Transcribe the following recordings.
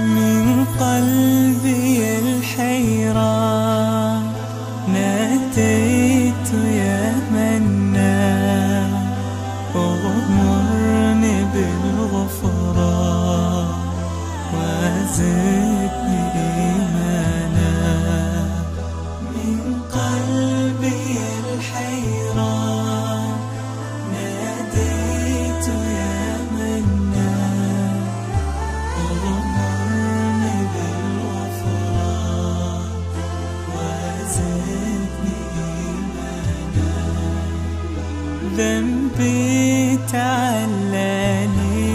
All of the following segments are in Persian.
من قلبي الحيران ناديت يا منان، اغمرني بالغفران وزدني إيمانا. من قلبي الحيران ناديت يا منان، اغمرني بالغفران وزدني إيمانا. ذنبي تعلاني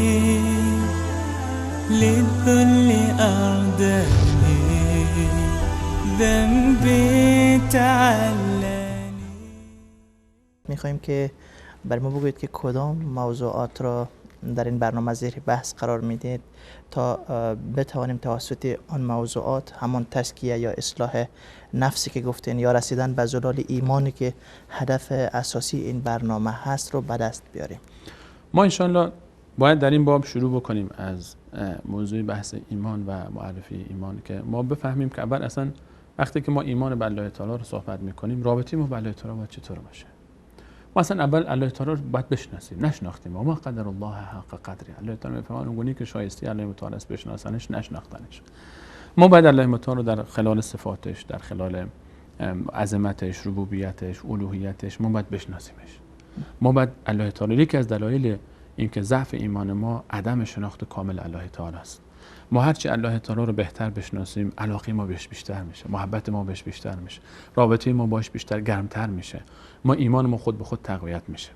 للذل أرداني، ذنبي تعلاني. میخواهیم که بر ما بگویید که کدام موضوعات را در این برنامه زیر بحث قرار میدید تا بتوانیم توسط آن موضوعات همان تزکیه یا اصلاح نفسی که گفتین یا رسیدن به زلال ایمانی که هدف اساسی این برنامه هست رو به دست بیاریم. ما انشالله باید در این باب شروع بکنیم از موضوع بحث ایمان و معرفی ایمان، که ما بفهمیم که اول اصلا وقتی که ما ایمان به الله تعالی رو صحبت میکنیم، رابطه ما با الله تعالی باید چطور باشه. ما اصلا اول الله تعالی رو باید بشناسیم. نشناختیم، ما قدر الله حق قدره. الله تعالی میفرماید اونگونه که شایسته الله متعال است بشناسنش، نشناختنش. ما باید الله متعال رو در خلال صفاتش، در خلال عظمتش، ربوبیتش، الوهیتش، ما باید بشناسیمش. ما باید الله تعالی، یکی از دلایل اینکه ضعف ایمان ما عدم شناخت کامل الله تعالی است. ما هرچی الله تعالی رو بهتر بشناسیم، علاقه ما بهش بیشتر میشه، محبت ما بهش بیشتر میشه، رابطه ما باش بیشتر گرمتر میشه، ما ایمان ما خود به خود تقویت میشه.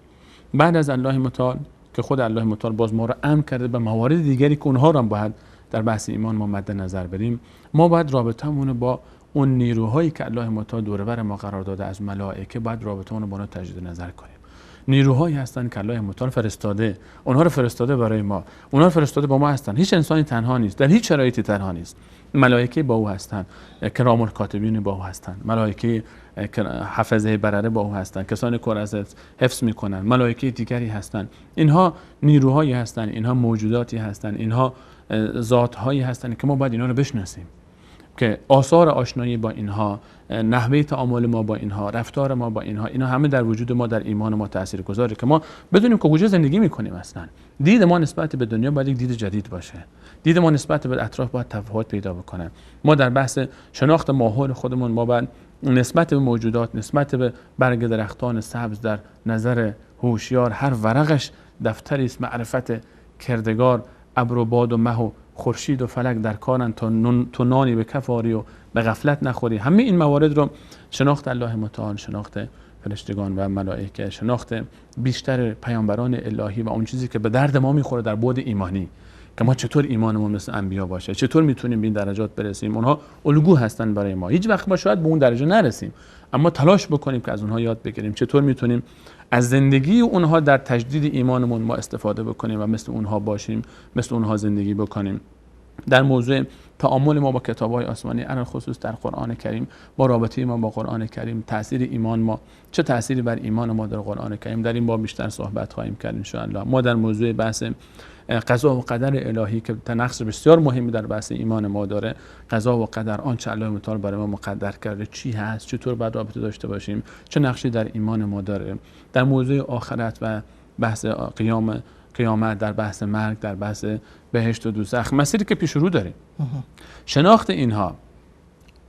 بعد از الله متعال که خود الله متعال باز ما رو امر کرده به موارد دیگری که اونها رو هم باید در بحث ایمان ما مد نظر بریم، ما باید رابطه‌مون رو با اون نیروهایی که الله متعال دور بر ما قرار داده از ملائکه، باید رابطه‌مون رو با اونها تجدید نظر کنیم. نیروهایی هستن که الله متعال فرستاده، اونها رو فرستاده برای ما، اونها رو فرستاده با ما هستن. هیچ انسانی تنها نیست، در هیچ شرایطی تنها نیست. ملائکه با او هستن، کرام الکاتبین با او هستن، ملائکه حفظه برره با او هستن، کسانی که از حفظ میکنن، ملائکه دیگری هستن. اینها نیروهایی هستن، اینها موجوداتی هستن، اینها ذاتهایی هستن که ما باید اینها رو بشناسیم، که آثار آشنایی با اینها، نحوه تعامل ما با اینها، رفتار ما با اینها، اینا همه در وجود ما، در ایمان ما تاثیرگذاره که ما بدونیم که کجا زندگی میکنیم. اصلا دید ما نسبت به دنیا باید یک دید جدید باشه، دید ما نسبت به اطراف باید تفاوت پیدا بکنه. ما در بحث شناخت ماحول خودمون، ما باید نسبت به موجودات، نسبت به برگ درختان سبز در نظر هوشیار، هر ورقش دفتری است معرفت کردگار، ابر و باد و مه و خورشید و فلک در کارن تا تو نانی به کف آری و به غفلت نخوری. همه این موارد رو شناخت الله متعال، شناخت فرشتگان و ملائکه، شناخت بیشتر پیامبران الهی و اون چیزی که به درد ما میخوره در بعد ایمانی، که ما چطور ایمانمون مثل انبیا باشه، چطور میتونیم به این درجات برسیم. اونها الگو هستن برای ما. هیچ وقت ما شاید به اون درجه نرسیم، اما تلاش بکنیم که از اونها یاد بگیریم چطور میتونیم از زندگی اونها در تجدید ایمانمون ما استفاده بکنیم و مثل اونها باشیم، مثل اونها زندگی بکنیم. در موضوع تعامل ما با کتاب‌های آسمانی، علی خصوص در قرآن کریم، با رابطه ما با قرآن کریم، تاثیر ایمان ما، چه تأثیری بر ایمان ما در قرآن کریم، در این باب بیشتر صحبت خواهیم کرد ان شاء الله. ما در موضوع بحث قضا و قدر الهی که نقش بسیار مهمی در بحث ایمان ما داره، قضا و قدر، آنچه الله متعال برای ما مقدر کرده چی هست، چطور باید رابطه داشته باشیم، چه نقشی در ایمان ما داره. در موضوع آخرت و بحث قیامت، در بحث مرگ، در بحث بهشت و دوزخ، مسیری که پیش رو داریم، شناخت اینها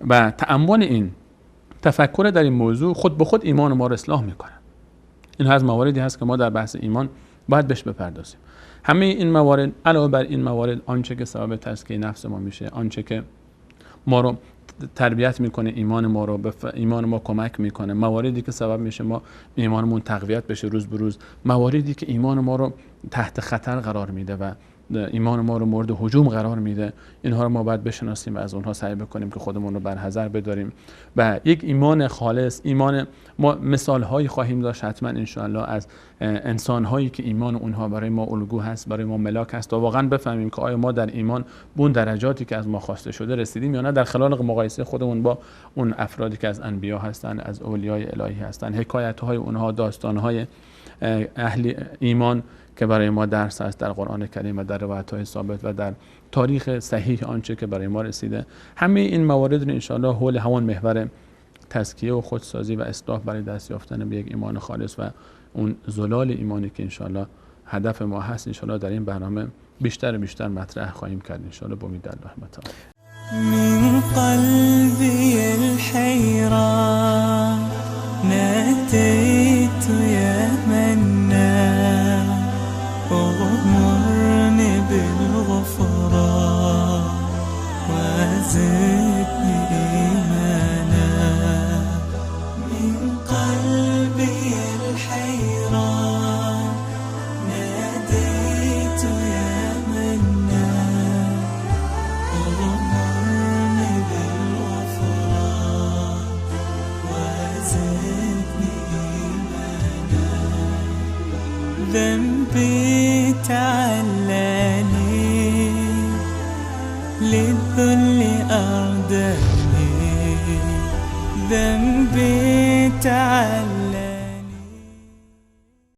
و تأمل این، تفکر در این موضوع خود به خود ایمان ما رو اصلاح میکنه. اینها از مواردی هست که ما در بحث ایمان باید بهش بپردازیم. همه این موارد، علاوه بر این موارد، آنچه که سبب تزکیه نفس ما میشه، آنچه که ما رو تربیت میکنه، ایمان ما رو به ایمان ما کمک میکنه، مواردی که سبب میشه ما ایمانمون تقویت بشه روز به روز، مواردی که ایمان ما رو تحت خطر قرار میده و ایمان ما رو مورد هجوم قرار میده، اینها رو ما باید بشناسیم و از اونها سعی بکنیم که خودمون رو بر حذر بداریم و یک ایمان خالص، ایمان ما مثال هایی خواهیم داشت حتما انشاءالله از انسان هایی که ایمان اونها برای ما الگو هست، برای ما ملاک هست، تا واقعا بفهمیم که آیا ما در ایمان به اون درجاتی که از ما خواسته شده رسیدیم یا نه، در خلال مقایسه خودمون با اون افرادی که از انبیا هستن، از اولیای الهی هستن، حکایت های اونها، داستان های اهل ایمان که برای ما درس است در قرآن کریم و در روایت‌های ثابت و در تاریخ صحیح آنچه که برای ما رسیده. همه این موارد رو انشاءالله حول همان محور تزکیه و خودسازی و اصلاح برای دست یافتن به یک ایمان خالص و اون زلال ایمانی که انشاءالله هدف ما هست، انشاءالله در این برنامه بیشتر و بیشتر مطرح خواهیم کرد انشاءالله به امید الله تعالی. من قلبي الحيران ناديت يا منان اغمرني بالغفران وزدني إيمانا. من قلبي الحيران ناديت يا منان اغمرني بالغفران وزدني إيمانا. ذنبي تعلاني للذل أرداني، ذنبي تعلاني